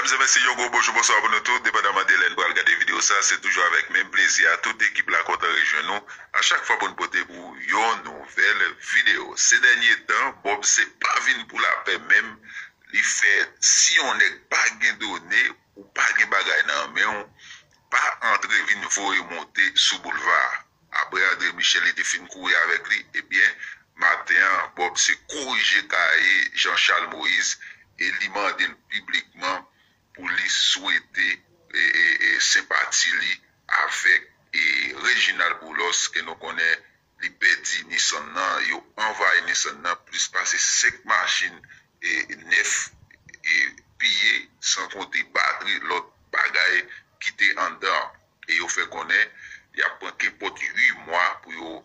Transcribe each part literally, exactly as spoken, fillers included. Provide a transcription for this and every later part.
Mezanmi, se yon gwo bonjou, bonswa pou nou tout, depandaman de lè n pral gade videyo sa, se toujou avèk menm plezi a tout ekip la kontan rejwenn nou a chak fwa pou n pote pou yon nouvèl videyo. Se dènye tan, Bob se pa vin pou lapè menm, li fè si yon nèg pa gen done ou pa gen bagay nan men w, pa antre vin voye monte sou boulva a. Apre André Michel li te fin kouri avèk li, ebyen, maten an, Bob se korije kaye Jean Charles Moïse e li mande l piblikman pou li swete e, e, e, senpati li avèk e, Reginald Boulos, ke nou konnen li pèdi Nissan nan, yo anvayi Nissan nan, plis pase senk machin e, nèf e, piye, san konte batri, lòt bagay ki te anndan an. E yo fè konnen y ap pran kenpòt uit mwa pou yo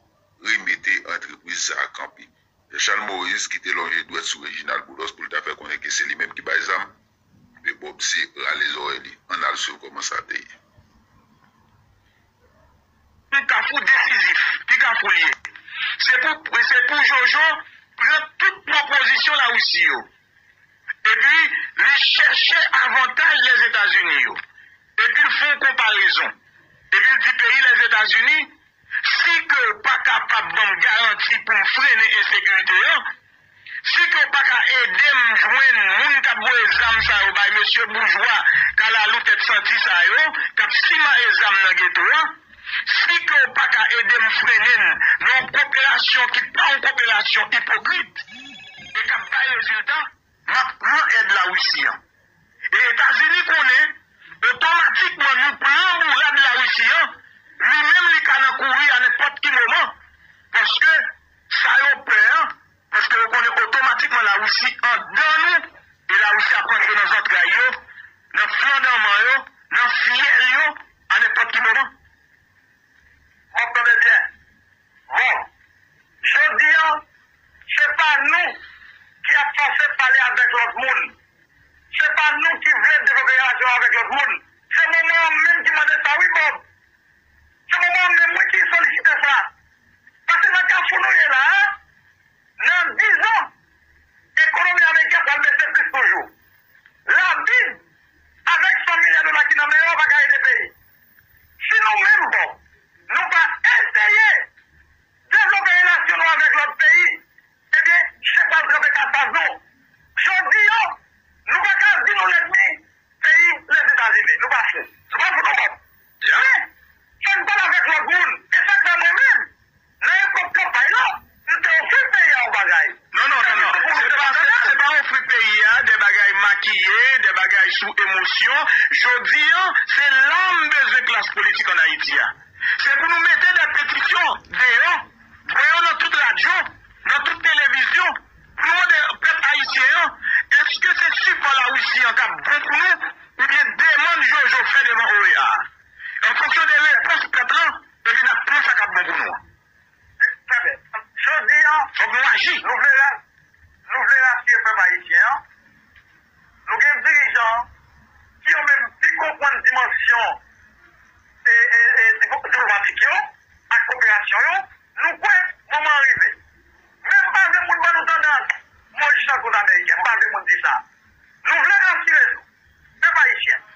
remete antrepriz sa a kanpe. Jean Charles Moïse ki te lonje dwèt sou Reginald Boulos pou l ta fè konnen ke se li menm ki bay zam, men Bob se rale zòrèy li. Ann al swiv kòman sa te ye. Yon kafou desizif, ki kafou l ye? Se pou, se pou Jojo pran tout pwopozisyon Larisi yo. Epi, li chèche avantaj Lèzetazini yo. Epi, l fè yon konparezon. Epi, l di peyi Lèzetazini, si ke w pa kapab ban m garanti pou m frennen ensekirite an, si ke w pa ka ede m jwenn moun k ap voye zam sa yo bay mesye boujwa kalalou tèt santi sa yo, k ap simaye zam nan geto a, si ke w pa ka ede m frennen l nan yon koperasyon ki pa yon koperasyon ipokrit e k ap bay rezilta, m ap pran èd Larisi an. E Etazini konnen, otomatikman nou pran bourad Larisi an, li menm li ka nan kouri a nenpòt ki moman. Paske sa yo pè an, paske yo konnen otomatikman Larisi anndan nou, e Larisi ap rantre nan zantray yo, nan flandanman yo, nan fyèl yo, a nenpòt ki moman. W ap tande byen. Bon, jodi a, se pa nou ki ap fòse pale avèk lòt moun. Se pa nou ki vle devlope relasyon avèk lòt moun. Se moman an menm ki mande sa wi Bob. Se moman an menm wi ki solisite sa. Paske nan kafou nou ye la a, nan diz an, ekonomi ameriken pral bese plis toujou. Labib, avèk san milya dola ki nan men yo, pa ka ede peyi. Si nou menm, Bob, nou pa eseye devlope relasyon nou avèk lòt peyi, ebyen, chen pral tranpe kat pa zo. Jodi a, nou pa ka di nou lènmi peyi Lèzetazini. Nou pa fou. Nou pa fou, non, Bob. Men, fò n pale avèk lòt moun. E sa k fè mwen menm, nan epòk kanpay la, m te ofri peyi a yon bagay. Non, non, non, non. Se pa, se, se pa ofri peyi a de bagay makiye, de bagay sou emosyon. Jodi a, se la m bezwen klas politik ann Ayiti a. Se pou nou mete de petisyon deyò, voye yo nan tout radyo, nan tout televizyon, pou nou mande pèp ayisyen an, èske se sipò Larisi an k ap bon pou nou, oubyen demann Jojo fè devan O E A a? An fonksyon de repons pèp lan, epi n ap pran sa k ap bon pou nou an. Trè byen. Jodi a, fòk nou aji. Nou vle ra-, nou vle rasire pèp ayisyen an. Nou gen dirijan ki yo menm pi konprann dimansyon e, e, e, diplomatik yo ak koperasyon yo. Nou kwè moman an rive. Men m pa vle moun ban nou tandans. Mwen jis an kout ameriken, m pa vle moun di sa. Nou vle rasire nou. Pèp ayisyen,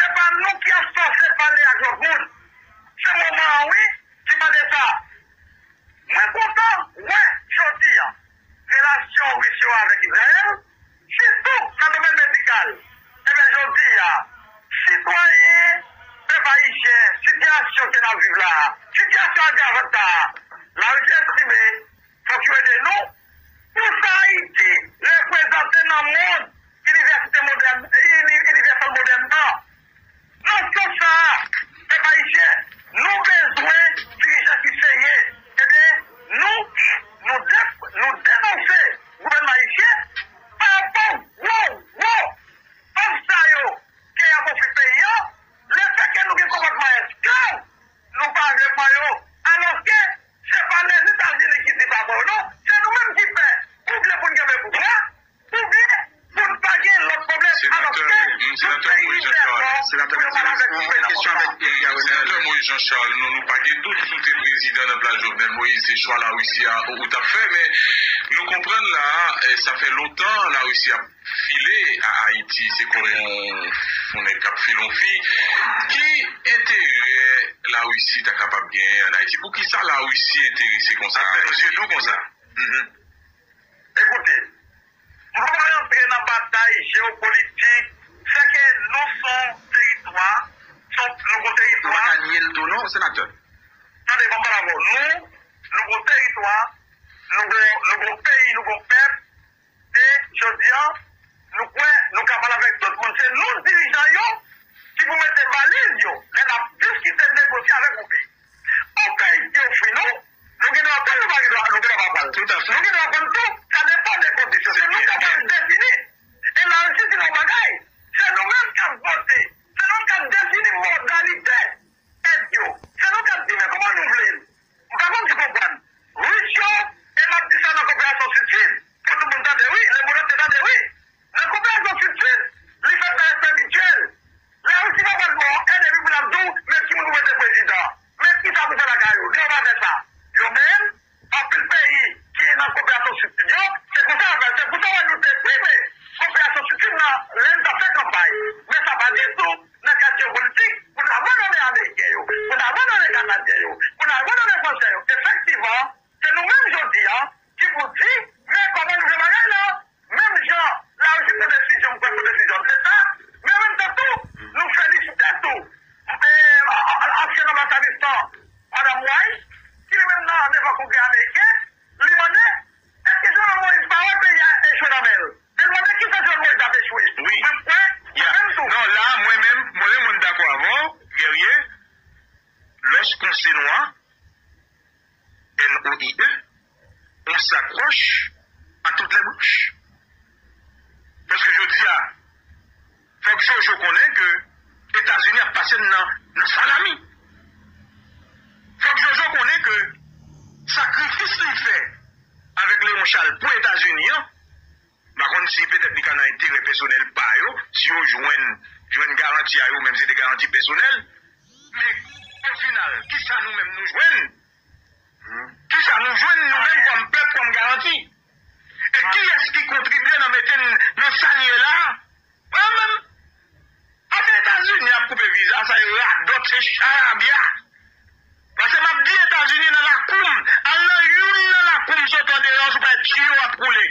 se pa nou ki ap fòse pale ak lòt moun. Se moman an wi ki mande sa. Mwen kontan wè jodi a relasyon Ris yo avèk Izrayèl, sitou nan domèn medikal. Ebyen jodi a, sitwayen pèp ayisyen, sitiyasyon ke n ap viv la a, sitiyasyon agravant sa a, Larisi estime fòk yo ede nou pou sa Ayiti reprezante nan mond inivèsite modèn, ini-, inivèsèl modèn nan. Nan sans sa a, pèp ayisyen, nou bezwen dirijan ki serye. Ebyen, nou, nou de-, nou denonse gouvènman ayisyen pa rapò gwo, gwo pòv sa yo ke y ap ofri peyi a, lefètke nou gen konpòtman esklav, nou pa vle pran yo. Alòske, se pa Lèzetazini ki di pa pran yo non, se nou menm ki fè, oubyen pou n kenbe pouvwa, oubyen pou n Senatè Moïse Jean Charles, Senatè Moïse Jean Charles, nou, nou pa gen dout sou te prezidan nan plas Jovenel Moïse, se chwa Larisi a ou, ou t ap fè, men nou konprann la, eh, sa fè lontan Larisi ap file a Ayiti, se kon yon, yon nèg k ap file yon fi. Ki enterè Larisi ta kapab genyen ann Ayiti? Poukisa Larisi enterese konsa? Sa fè zye dou konsa. Ekoute, m pa pral antre nan batay jewopolitik, sèke nou se yon teritwa, se yon, nou gon teritwa. Ou pa ka nye l tou non, senatè. Tande, ban m pale avè w. Nou, nou gon teritwa, nou gon, nou gon peyi, nou gon pèp, e jodi a, nou kwè nou ka pale avèk tout moun. Se nou dirijan yo ki pou mete baliz yo lè n ap diskite, negosye avèk yon peyi. Yon peyi ki ofri nou, nou gen dwa pran l, nou pa gen dwa, nou gen dwa pa pran l. Toutafè. Nou gen dwa pran l tou, sa depann de kondisyon. Se nou k ap defini. E Larisi di nou yon bagay, se nou menm k ap vote, se nou k ap defini modalite èd yo, se nou k ap di men kòman nou vle l. M pa konn si w konprann. Ris yo, e m ap di sa nan konpreyansyon Sid Sid, pou tout moun tande wi, lemonn antye tande wi. Nan konpreyansyon Sid Sid, li fèt nan respè mityèl. Larisi pa pral ba w èd epi pou l ap di w, men ki moun pou mete prezidan, men kisa pou fè lakay ou. Non, yo pa fè sa. Yo menm, anpil peyi ki nan koperasyon Sid Sid yo, se konsa yo fè. Se pou sa w wè nou te prime koperasyon Sid Sid nan lè n t ap fè kanpay. Men sa pa ditou nan kad jewopolitik pou n abandone ameriken yo, pou n abandone kanadyen yo, pou n abandone fransè yo. Efektivman, se nou menm jodi a ki pou di, men kòman nou vle bagay la. Menm jan Larisi pran desizyon, m kwè se desizyon l se sa, men an menm tan tou, nou felisite tou, e, ansyen anbasadris lan, madanm White, ki li menm nan devan Kongrè ameriken, li mande, èske Jovenel Moïse pa wè peyi a echwe nan men l? E l mande kisa Jovenel Moïse ap echwe? Wi. Mwen kwè, mwen menm tou. Non, la, mwen menm, mwen menm, mwen dakò avè w, Guerrier, lòske yon Senwa, N O I E, on s'accroche à toutes les branches. Paske jodi a, fòk Jojo konnen ke Etazini ap pase n nan, nan salami. Fòk Jojo konnen ke sakrifis li fè avèk Léon Charles pou Etazini an, m pa konn si petèt li ka nan enterè pèsonèl pa yo, si yo jwenn, jwenn garanti a yo, menm si se te garanti pèsonèl. Men, o final, kisa nou menm nou jwenn? Kisa nou jwenn nou menm kòm pèp, kòm garanti? E kiyès ki kontribye nan mete n nan sa n ye la? Mwen menm, afè Etazini ap koupe viza, sa e radòt, se charabya. Paske m ap di Etazini nan lakou m, al nan youn nan lakou m, sot andeyò, si w pa wè tiyo ap koule.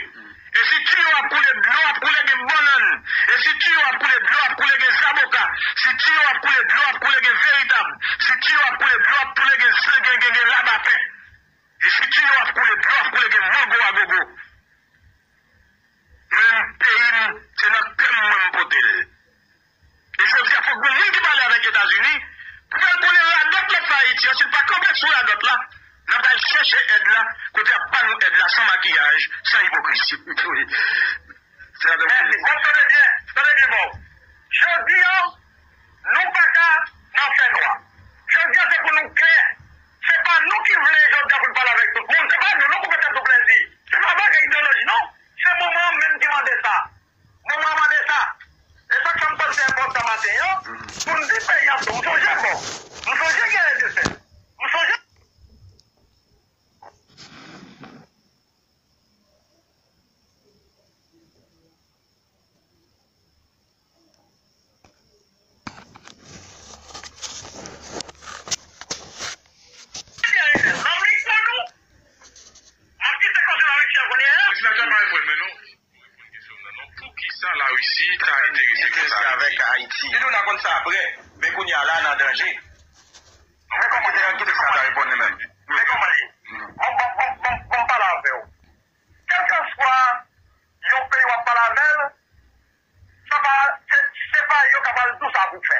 E si tiyo ap koule, dlo ap koule, gen bannann. E si tiyo ap koule, dlo ap koule, gen zaboka. Si tiyo ap koule, dlo ap koule, gen veritab. Si tiyo ap koule, dlo ap koule, gen, gen, gen, gen labapen. E si tiyo ap koule, dlo ap koule, gen mango a gogo. Mwen menm, peyi m, se nan kè m mwen m pote l. E jodi a, fòk gon moun ki pale avèk Etazini, pou fè l konnen radòt l ap fè Ayiti an, si l pa kanpe sou radòt la, n ap al chèche èd la, kote y ap ba nou èd la san makiyaj, san ipokrizi. Wi. Senatè Mèsi. Bon, tande byen, tande byen, bon. Jodi a, nou pa ka nan fènwa. Jodi a, se pou nou klè. Se pa nou ki vle jodi a pou n pale avèk tout moun. Se pa nou, nou koupe tèt nou plezi. Se pa bagay ideyoloji, non. Se moman an menm ki mande sa. Bon, mwen mande sa. E sa k fè m panse se enpòtan maten an, pou n di peyi a tou. M sonje, bon, m sonje gen desè. M sonje. Ariel, non, li konn ou. M ap kite koze Larisi a kounye a. Prezidan Trump pa reponn mwen non. Poukisa Larisi ta enterese konsa avèk Ayiti? Li di w n a konn sa apre, men kounye a la nan danje. Men kòman, kite sa ta reponn li menm. Men kòman li? Bon, bon, bon, bon, bon, m pale avè w. Kèlkeswa yon peyi w ap pale avè l, sa pa, se, se pa yo k ap al di w sa pou w fè.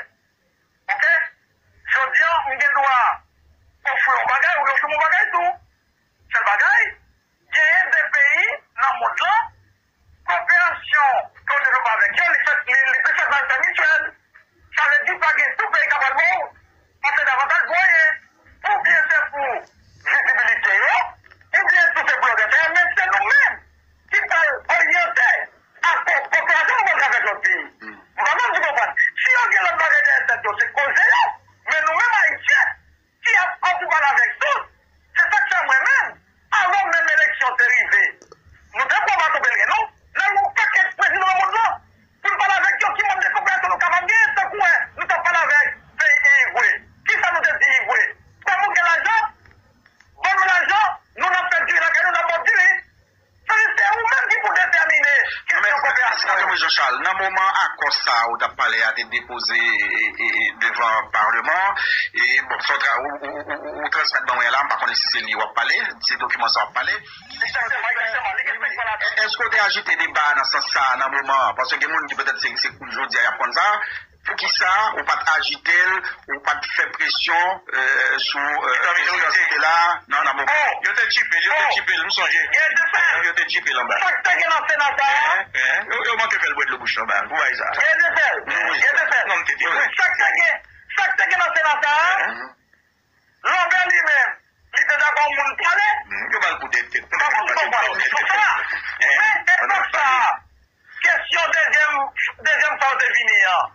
Oke? Jodi a, m gen dwa ofri w yon bagay, ou ofri m yon bagay tou. Sèl bagay, genyen de peyi nan mond lan, koperasyon ke w devlope avèk yo, li fèt, li, li fèt nan respè mityèl. Sa vle di pa gen tou peyi k ap al ba w pase davantaj pou anyen. Oubyen se pou vizibilite yo, oubyen tou se pou lòt entèrè, men se nou menm ki pral oryante a ko-, koperasyon nou pral fè avèk lòt peyi. M pa konn sa ou t ap pale a te depoze e, e, e, devan Palman an. E, bon, sa w tra- ou, ou, ou, ou, ou transmèt ban mwen la, m pa konnen si se li w ap pale, se dokiman sa w ap pale. Egzakteman, egzakteman. Li gen senk mwa la. Èske w te ajite deba a nan sans sa a nan moman an? Paske gen moun ki petèt se, se kounye jodi a y ap konn sa. Poukisa ou pa t ajite l, ou pa t fè presyon euh, sou euh, prezidans ki te la a nan, nan moman an? Yo te tchipe l, yo te tchipe l, m sonje. Yo te tchipe l anba. Sa k te gen nan Sena sa a? Yo, yo manke fè l bwè dlo bouch anba pou bagay sa a. Yo te fè l. Yo te fè l. Non, m te te vre. Sa k te gen, sa k te gen nan Sena sa a? Lambert li menm, li te dakò moun pale. Yo ba l kout tèt. Sa pou m konprann sou sa. Men epòk sa a, kesyon dezyèm, dezyèm sa w te vini an,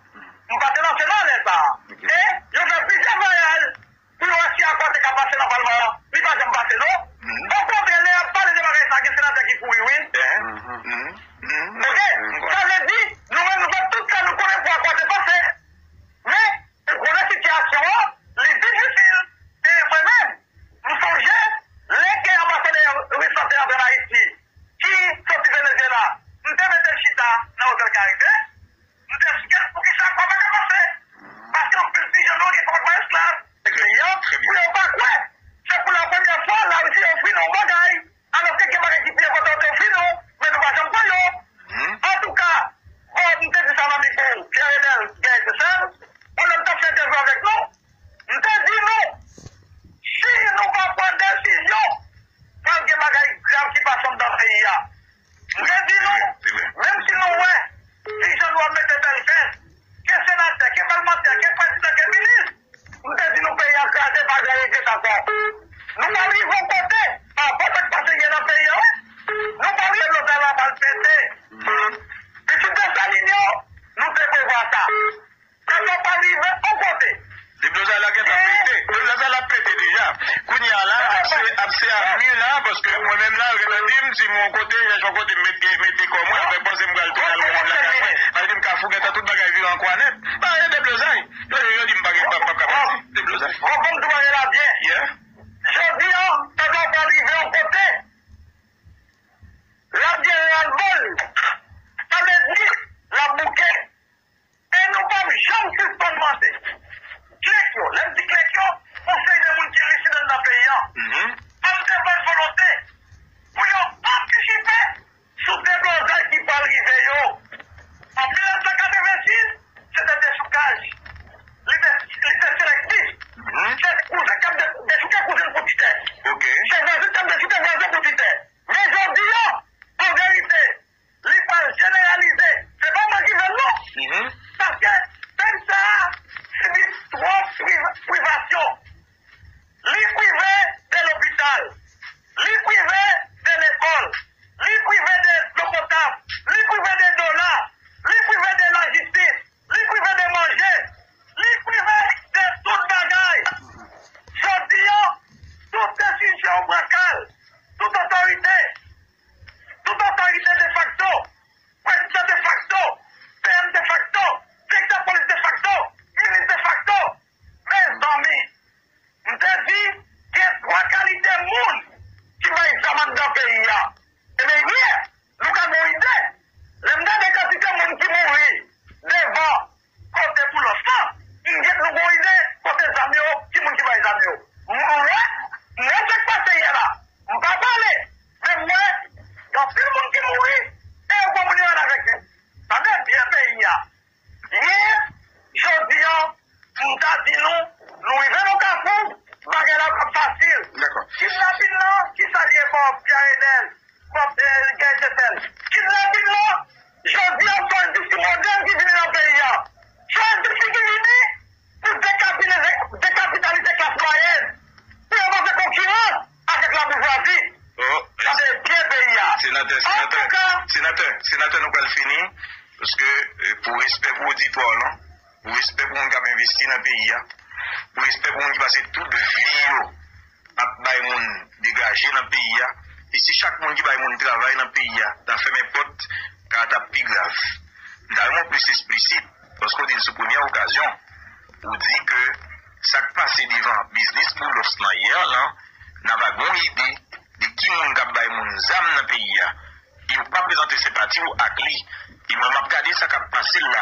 m pa te nan Sena lè sa a. E yo fè plizyè vwayaj pou yo wè si akò te ka pase nan Palman an. Li pa janm pase non. Okontrè, lè y ap pale de bagay sa a, gen senatè ki kouri wi. Oke? Sa vle di, nou menm nou fè tout sa nou konnen pou akò te pase. Men, ou konnen sitiyasyon an, li difisil. E mwen menm, m sonje, lè ke anbasadè Risa te antre ann Ayiti, ki soti Venezyela, m te mete l chita nan Otèl Karibe, m te eksplike l poukisa akò pa ka pase. Paske anpil ti jèn nou gen konpòtman esklav. Pou yo pa kwè, se pou la premyè fwa Larisi ofri nou yon bagay. Alòske gen bagay ki pi enpòtan yo te ofri nou, men nou pa janm pran yo. Antouka, bon, m te di sa nan mikwo Pierre Renel Guerrier Seychelles, pandan m t ap fè entèvyou avèk nou, m te di nou, si nou pa pran desizyon, pral gen bagay grav ki pase anndan peyi a. M te di nou, menm si nou wè, ti jèn nou ap mete bèl vès, ke senatè, ke palmantè, ke prezidan, ke minis, m te di nou peyi a kraze, pa gen regrèt ankò. Nou pral rive yon kote, avan sa k pase yè nan peyi a, wi. Nou pral rive, Deblozay la pral pete. Pitit Desalin yo, nou te prevwa sa. Sa nou pral rive yon kote. Deblozay la gentan pete. Deblozay la pete deja. Kounye a la, ap se, ap se a mi la, paske mwen menm la, yo gentan di m, si m yon kote, chèche yon kote, m mete, mete kò mwen, avèk panse m pral tounen al yon moun lakay mwen. Sa vle di m Kafou gentan tout bagay vire an kwa nèt. Pa gen deblozay. Yo, yo, yo di m pa gen, pa, pa ka pati. Deblozay. Bon, bon, m tou bagay la byen. Yeah. Jodi a, sa va pa rive yon kote. L ap gen ras bòl. Sa vle di, l ap bouke. E nou p ap janm sispann mande. Klenk yo, lè m di klenk yo, yon seri de moun ki lisid anndan peyi a. An m te bòn volonte pou yo antisipe sou deblozay ki pral rive yo. An mil nèf san katrevensis, se te dechoukaj. Li te, li te selektif. Se kouzen k ap de- dechouke kouzen pou ti tè. Se vwazen k ap dechouke vwazen pou ti tè. Men jodi a, an verite, li pral jeneralize. Se pa mwen ki vle l non. Paske pèp sa a sibi twòp priva- privasyon. Li prive de lopital. Li prive de lekòl. Li prive de dlo potab. Li prive de dola. Li prive de lajistis. Li prive de manje. Li prive de tout bagay. Jodi a, tout desizyon ou pran kal, tout otorite, tout otorite defakto, prezidan defakto, P M defakto, direktè polis defakto, minis defakto. Mezanmi, m te di, gen twa kalite moun ki bay zam anndan peyi a. Ebyen, yè, nou ka gen yon ide. Lè m gade kantite moun ki mouri devan kote Boulos lan, m gen, nou gen yon ide kote zam yo, ki moun ki bay zam yo. M wè, m wè sa k pase yè la. M pa pale, men m wè, gen anpil moun ki mouri, e yo gen moun yo al avèk yo. Tande byen peyi a. Yè, jodi a, m ta di nou, nou rive nan kafou, bagay la p ap fasil. Kidnapin nan, kisa l ye kòb Pierre Enel, kòb Guy Ethel? Kidnapin nan, jodi a, se yon endistri modèn ki vini nan peyi a. Se yon endistri ki vini pou dekapitalize, dekapitalize klas mwayèn, pou yo pa fè konkirans avèk laboujwazi. Gade byen peyi a. Senatè, senatè, senatè, senatè, nou pral fini. Paske, eh, pou respè pou oditwa w lan, pou respè pou moun k ap envesti nan peyi a, pou respè pou moun ki pase tout vi yo ap bay moun degaje nan peyi a, e si chak moun ki bay moun travay nan peyi a ta fèmen pòt, ka t ap pi grav. M ta renmen w plis eksplisit, paske w di l sou premyè okazyon, ou di ke sa k pase devan biznis Boulos lan yè lan, n a pa gen yon ide de ki moun k ap bay moun zam nan peyi a, e ou pa prezante senpati w ak li. E mwen, m ap gade sa k ap pase l la.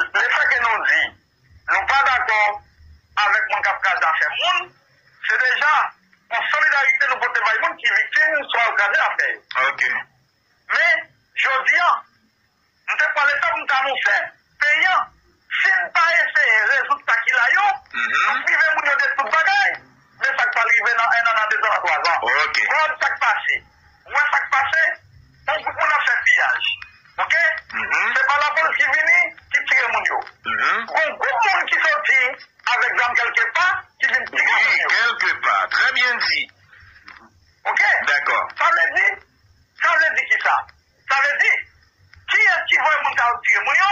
Lefètke nou di nou pa dakò avèk moun k ap kraze afè moun, se deja yon solidarite nou pote bay moun ki viktim swa yo kraze afè yo. Men, jodi a, m te pran leta pou m te anonse peyi a, si n pa eseye rezoud sa ki la yo, n ap prive moun yo de tout bagay. Men sa k pral rive nan en an, nan dezan, nan twazan. Gad sa k pase. Ou wè sa k pase? Yon gwoup moun ap fè piyaj. Oke? Se pa lapolis ki vini, ki tire moun yo. Gon gwoup moun ki soti avèk zam kèlkepa, ki vin tire moun yo. Kèlkepa. Trè byen di. Oke? Dakò. Sa vle di, sa vle di kisa? Sa vle di, kiyès ki voye moun sa yo tire moun yo?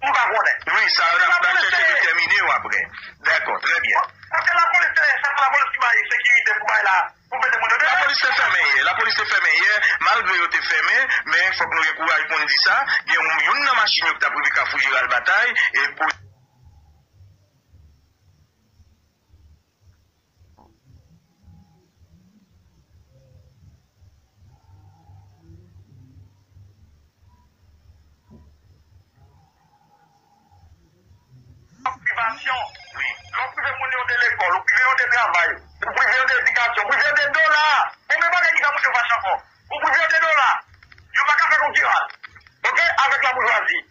M pa konnen. Wi, sa yo n ap chèche detèmine yo apre. Dakò, trè byen. Paske lapolis te, se pa lapolis ki bay sekirite pou bay la, pou mete moun yo deyò. Lapolis te fèmen yè, lapolis te fèmen yè, malgre yo te fèmen, men fòk nou gen kouraj pou n di sa, gen youn nan machin yo ki t ap rive Kafou Jeral Batay, e pou Privasyon. Lè w prive moun yo de lekòl, ou prive yo de travay, ou prive yo de edikasyon, ou prive yo de dola. Konbyen bagay ki ka moute fache ankò? Ou prive yo de dola. Yo pa ka fè konkirans, oke, avèk laboujwazi.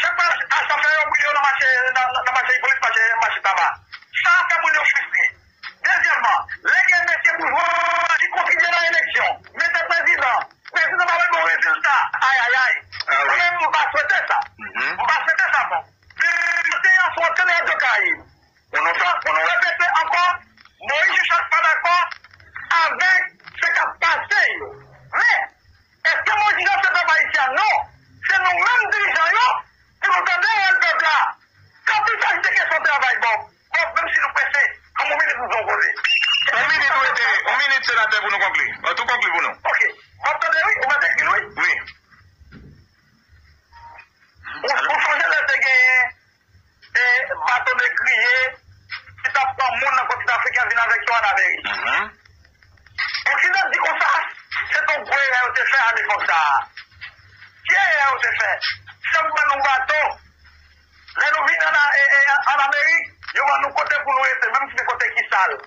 Chak fwa sa fè yo brile yo nan mache, nan, nan mache ipolit, mache, mache taba. Sa fè moun yo fristre. Dezyèmman, lè gen mesye boujwa ki kontribye nan eleksyon, mete prezidan, prezidan pa bay bon rezilta. Ayayay. Mwen menm, m pa swete sa. M pa swete sa bon. Maten an, sou antèn Radyo Karayib, pou nou fè, pou nou repete ankò, Moyiz Richard pa dakò avèk sa k ap pase yo. Men, èske Moyiz Richard se pèp ayisyen an? Non. Se nou menm dirijan yo pou nou tande rèl pèp la. Kanpe sa se kesyon travay, Bòb. Bòb, menm si nou prese, ban m yon minit pou nou koze. Yon minit, ou rete, yon minit, senatè, pou nou konkli. Ban tou konkli pou nou. Oke. Bòb, tande, wi, ou mèt ekri l, wi. Wi. Ou, ou sonje lè te genyen e bato negriye ki t ap pran moun nan kontinan afriken vin avèk yo ann Amerik. Oksidan di konsa, se t on gwo erè yo te fè a lepòk sa a. Ki erè yo te fè? Sèm ban nou bato. Lè nou vin ann, e, e, ann Amerik, yo ban nou kote pou nou rete, menm si se kote ki sal.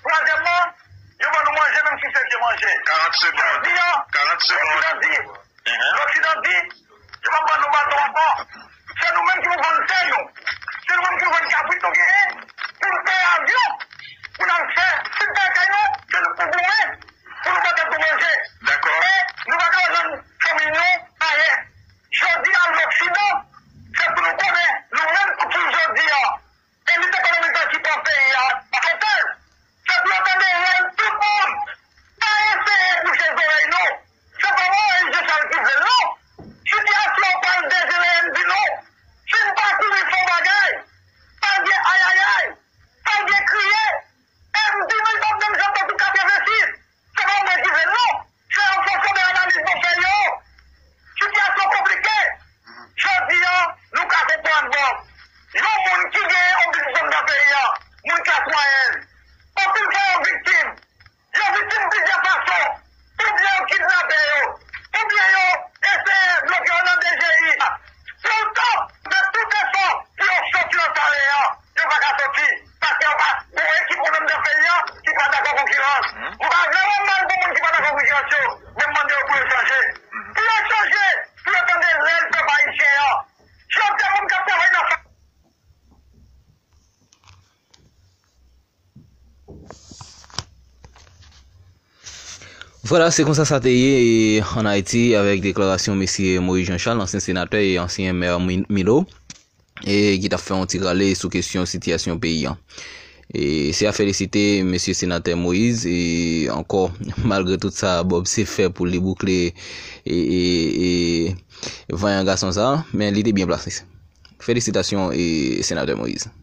Twazyèmman, yo ban nou manje, menm si se vye manje. Karant segonn. Jodi a, karant segonn. Oksidan di, Loksidan di, yo p ap ban nou bato ankò. Se nou menm ki pou vann tè nou. Se nou menm ki pou vann kabrit nou genyen pou n peye avyon, pou n al fè tout bagay nou, se nou pou goumen, pou nou ba tèt nou manje. Dakò. E nou pa ka jwenn fanmi nou ayè. Jodi a, Loksidan, se pou nou konnen, nou menm, pou ki jodi a, elit ekonomik la ki pran peyi a, pa fè tèz. Se pou yo tande rèl tout moun. Pa eseye bouche zòrèy Mwen mande yo pou yo chanje. Pou yo chanje, pou yo tande rèl pèp ayisyen an. Jan de moun k ap travay nan Vwala, se konsa sa te ye e, ann Ayiti avèk deklarasyon mesye Moïse Jean Charles, ansyen senatè e ansyen mè Milo, e ki t ap fè yon ti rale sou kesyon sitiyasyon peyi an. E se a felisite mesye senatè Moïse e ankò, malgre tout sa Bob se fè pou li boukle e, e, e vanyan gason sa, men li te byen plase. Felisitasyon e senatè Moïse.